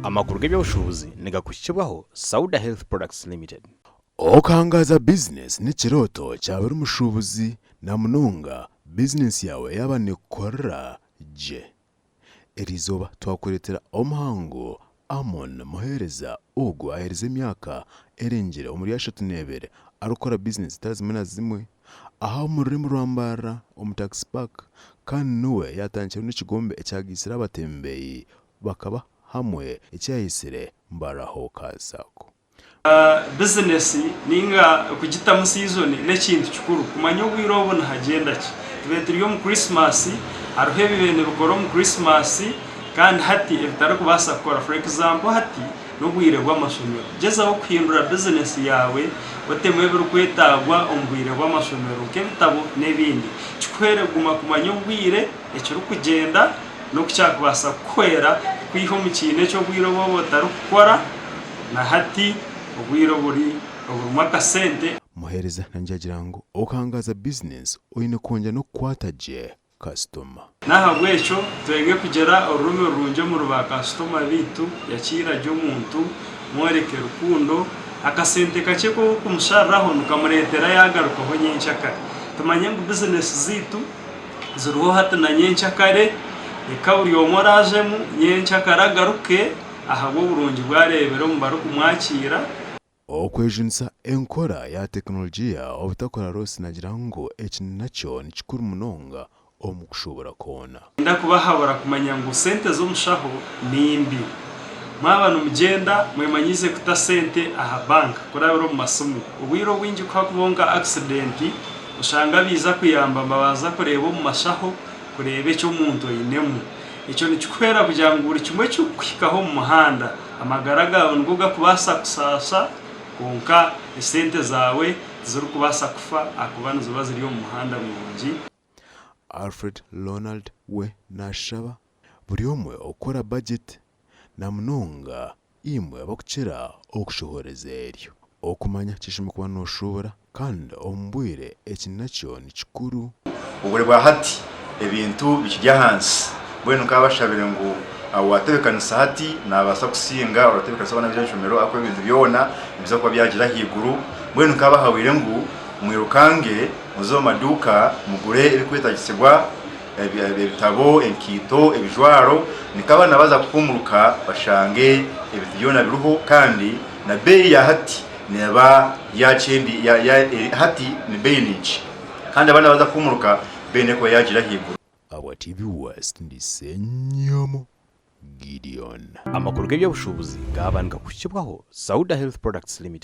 Amakuru g'eby'obushuubuzi nigakuhikibwaho Sauda Health Products Limited. Okuhangaaza bizinesi n'ekirooto kya buri mushuubuzi na munonga bizinesi yaawe yaaba neekukorera gye. Eriizooba twakureetera omuhangu Amon Muheereza ogu aherize emyaka erengire omuri 32 arikukora bizinesi zitari zimwe na zimwe aha omu rurembo rwa Mbarara omu Taxi Park kandi niwe yaatandikireho n'ekigombe ekyagaitsire abatembeyi bakaba hamwe eki yaayetsire Mbarara Hawkers Sacco. Bizinesi ninga kugitamu sizoni n'ekintu kikuru kumanya obwire obu nihagyenda ki. Tube turi omu Kurisimasi hariho ebibaire nibikora omu Kurisimasi kandi hati ebitarikubaasa kukora. For example hati n'obwire bw'amashomero. Gyezaho kuhindura bizinesi yaawe otemu ebirikwetaagwa omu bwire bw'amashomero nk'ebitabo n'ebindi. Kikuhwere kuguma kumanya obwire, ekirikugyenda n'oku kyakubaasa kukuhwera kukwiha omu kiina eky'obwire obu oba otarikukora. Na hati obwire oburi oburimu akasente. Muheereza nangye agira ngu okuhangaaza bizinesi oine kwongyera n'okukwata gye kasitoma. N'ahabw'ekyo twege kugira orurimi rurungi omuri baakasitoma baitu, yakiira gye omuntu, mworeke rukundo. Akasente kakye ku orikumushariraho nikamureetera yaagarukaho nyenkyakare. Tumanye ngu bizinesi zaitu ziriho hati na nyenkyakare, reka buri omwe oraajemu nyenkyakare agaruke. Ahabw'oburungi bu areebire omu barikumwakiira. Okwejunisa enkora ya tekinologiya obutakora Ross nagira ngu eki nakyo nikikuru munonga omu kushuubura kwona. Niinyenda kubahabura kumanya ngu sente z'omushaho ni mbi. Mwaba nimugyenda, mwemanyiize kuta sente aha bank kurabira omu masimu. Obwire obwingi ku hakubaho nka accident, oshanga abaija kuyamba nibabanza kureeba omu mashaho kureeba eki omuntu ainemu. Ekyo nikikuhwera kugira ngu buri kimwe ekirikukuhikaho omu muhanda, amagara gaawe nigo garikubaasa kusaasa, kwonka esente zaawe tizirikubaasa kufa ahakuba niziba ziri omu muhanda murungi. Alfred Ronald we naashaba buri omwe okukora bajeti na munonga Imwe abakukira okushohoreza eryo. Okumanya kishemeriire kuba noshuubura kandi omu bwire eki nakyo nikikuru. Obwire bwa hati ebintu bikiri ahansi mbwenu nkabashabire ngu owatebekanisa hati nabaasa kusinga oratebekanisa abaana baija ahishomero ahakuba ebintu byoona nibiza kuba byagyire ahaiguru mbwenu nkabahabwire ngu mwirukange muze omu maduuka mugure ebikwetagisibwa ebitabo, enkaito, ebijwaro nikwo abaana baaza kuhuumuruka bashange ebintu byona biriho kandi na beeyi ya hati neeba hati ni beeyi nungi kandi abaana baaza kuhuumuruka beeyi neekuba yaagiire ahaiguru. Ahabwa TV West ndi Ssenyomo Gideon. Amakuru g'eby'obushuubuzi gaaba nigakuhikibwaho Sauda Health Products Limited.